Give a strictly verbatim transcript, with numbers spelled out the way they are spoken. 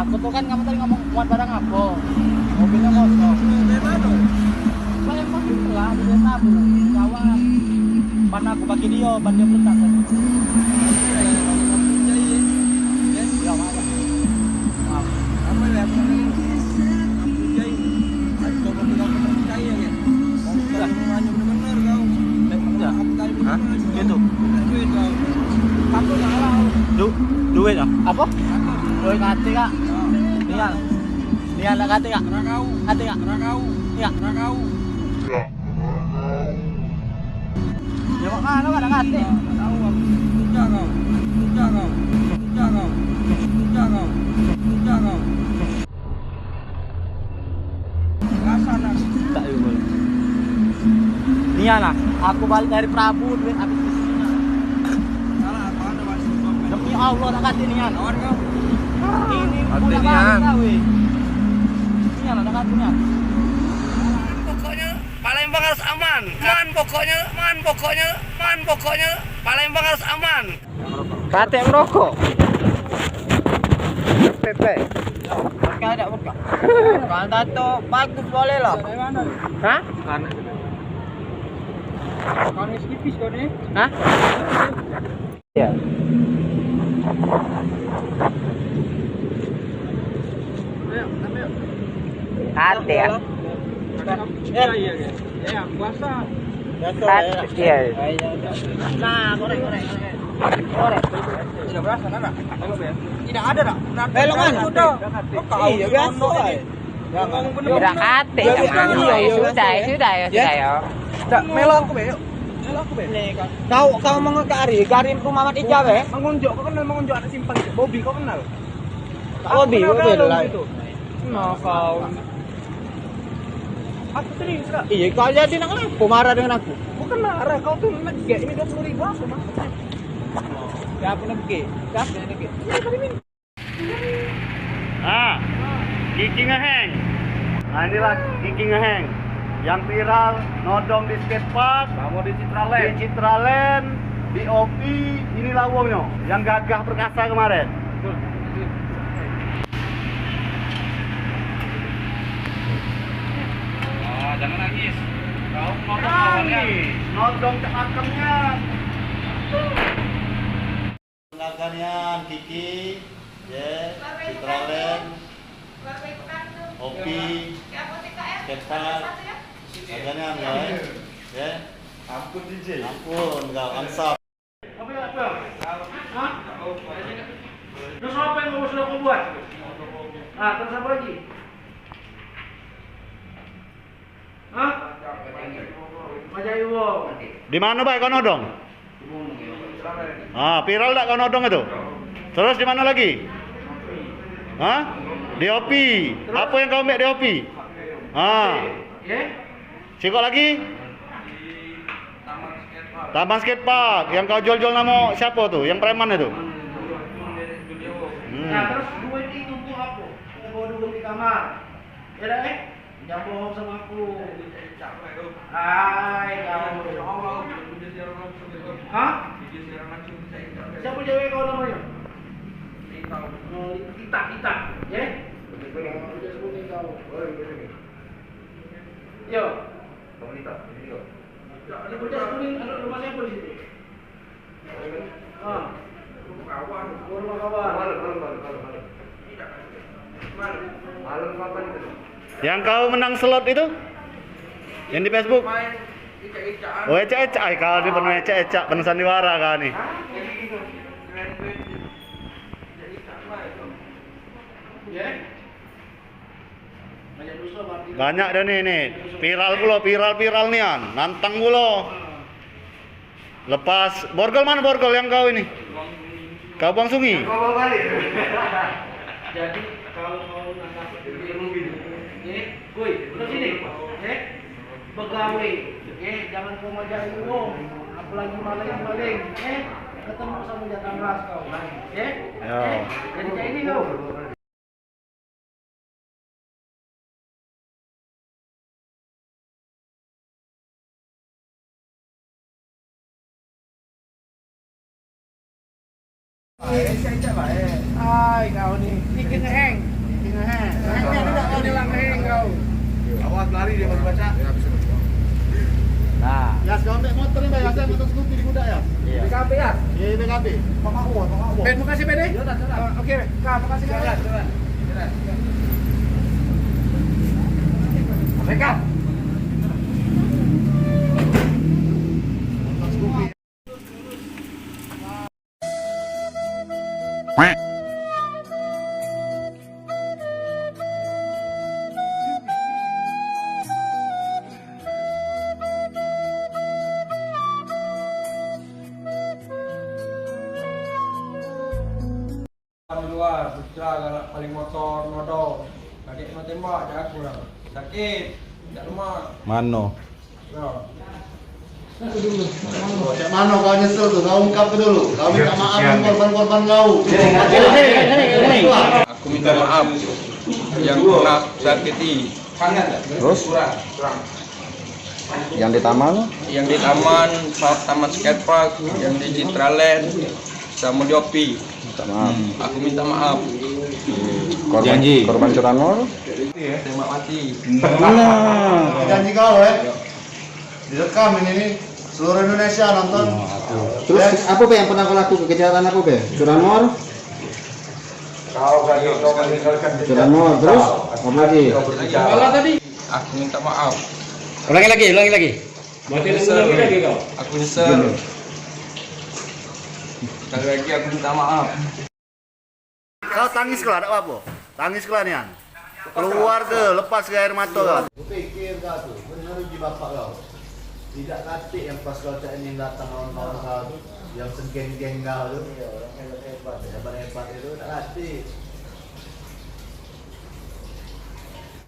Kau tu kan kamu tadi ngomong muat barang apa? Mobilnya kosong. Dari mana? Bayang kau tu lah, dia tabu, kawan. Pan aku bagi dia, pan dia peletak kan. Ya, mana? Maaf. Apa ya? Aku jai. Aku kau bilang percaya ya. Kau bilang hanya benar-benar kau. Hah? Gitu. Duit kau. Aku tak kalah. Du duit ah? Apa? Duit kate, Kak. Tinggal. Tinggal nak kate, Kak. Kate, Kak. Tinggal. Ya. Ya, mak mana, Kak, nak kate? Kerasa nak. Tak boleh. Nian lah, aku balik dari Prabu, duit habis di sini. Salah, aku ada masuk. Demi Allah, tak kate nian. Kawan kau? Ini kate budak nian. Baru kawin. Nian lah, tak kate nian. Pokoknya Palembang harus aman. Aman pokoknya, aman pokoknya, aman pokoknya. Palembang harus aman. Patek merokok. Pepe. Buka dak buka. Kalau tato bagus boleh lah. Hah? Manis tipis kau ni. Hah? Ya. Ayo, ambil. Ate ya. Iya, iya, iya. Ya, puasa. Biasa lah, ya. Iya. Nah, korek, korek, korek. Korek. Tidak berasa, nak? Tidak ada, nak? Belok mana? Udah. Iya, biasa lah. Ngomong bener. Tidak ate, iya, iya, sudah, ya, sudah, ya, sudah, ya. Dak, melo aku be, yuk. Melo aku be. Kau, kau mengekari, garim rumah Mat Ija be. Mengunjuk, kau kenal mengunjuk anak simpang itu? Bobby, kau kenal? Bobby, Bobby lah. Nah, kau. Aku serius, Kak. Iya, kau jadi nak ngapo marah dengan aku? Bukan marah, kau tu negek ini dua puluh ribu apa maksudnya? Siapa negek? Siapa yang negek? Iya, tadi minta. Ah, Kiki ngeheng. Nah, inilah Kiki ngeheng. Yang viral nodong di skatepark, sama di Citraland. Di Citraland, di O P, inilah wongnyo yang gagah perkasa kemarin. Ah, jangan nangis. Kau nodong lawannya. Nodong cak akemnya. Harga nian, Kiki, ye, Citraland, O P, skatepark, harga nian, guys, ye. Ampun, D J. Ampun, kau, ansap. Apa ya, apa? Hah? Terus apa yang kamu sudah kau buat? Ah, terus apa lagi? Hah? Majak Iwo. Di mano bae kau nodong? Ah, viral dak kau nodong itu? Terus di mano lagi? Hah? Di O P. Apo yang kau ambek di O P? Ah. Sikok lagi? Taman skatepark. Yang kau jual-jual namo siapo tu? Yang preman itu? Hmm. Nah, terus duit itu untuk apo? Kita bawa dulu di kamar. Ya dah, eh? Jangan bohong sama aku. Hai, kau. Hah? Siapa cewek kau namanya? Oh, Ita, Ita, ya? Yo. Ada bocah kuning, anak rumah siapa di situ? Ah. Rumah kawan. Oh, rumah kawan. Malam, malam, malam, malam, malam. Malam. Malam kapan itu? Yang kau menang slot itu? Yang di Facebook? Main ecak-ecakan. Oh, ecak-ecak. Ai, kau ni penuh ecak-ecak, penuh sandiwara kau ni. Hah? Ecak-ecakan. Ya? Banyak dah ni, ni. Viral pulo, viral, viral nian. Nantang pulo. Lepas, borgol mano borgol yang kau ini? Kau buang sungi? Jadi, kalau kau nak dapat duit, eh, woi, ke sini, eh, begawe, eh, jangan kau majak wong, apalagi maling-maling, eh, ketemu sama jatah ras kau, eh, eh, jadi kayak ini kau. Ai, kau ni. Bikin hang. Awas lari dia baru baca. Nah. Ya, sampai motor ini, ya, saya motor Scoopy di kuda, ya. Iya. B K B, ya? Iya, B K B. Pak Makmur, Pak Makmur. Ben, makasih, Ben, eh. Iya, dah, dah. Ah, oke, Ben. Nah, makasih, Ben. Jalan, jalan, jalan. Mereka. Di luar, susah galak paling motor, nodong. Kaget kena tembak, jak aku lah. Sakit, jak lemak. Mano? Cak mano kau nyesel tu? Kau ungkap ke dulu. Kau minta maaf dengan korban-korban kau. Aku minta maaf yang pernah sakiti. Terus? Yang di taman? Yang di taman, pa- taman skatepark, yang di Citraland, sama di Opi. Minta maaf. Hmm, aku minta maaf. Korban, janji. Korban curanmor? Tembak mati. Nah. Janji kau, eh? Direkam ini nih. Seluruh Indonesia nonton. Terus apa, Be, yang pernah kau lakukan? Kejahatan apa, Be? Curanmor? Curanmor, terus apa lagi? Aku minta maaf. Ulangi lagi, ulangi lagi. Aku nyesel. Aku nyesel. Sekali lagi aku minta maaf. Kau tangis ke lah, dak apa-apa. Tangis ke lah nian. Keluar ke, lepas ke air mata kau. Kau pikir kau tu, benar uji bapak kau. Tidak katik yang pas kau cak ini datang kawan-kawan kau tu, yang segeng-geng kau tu. Hebat-hebat itu, tak katik.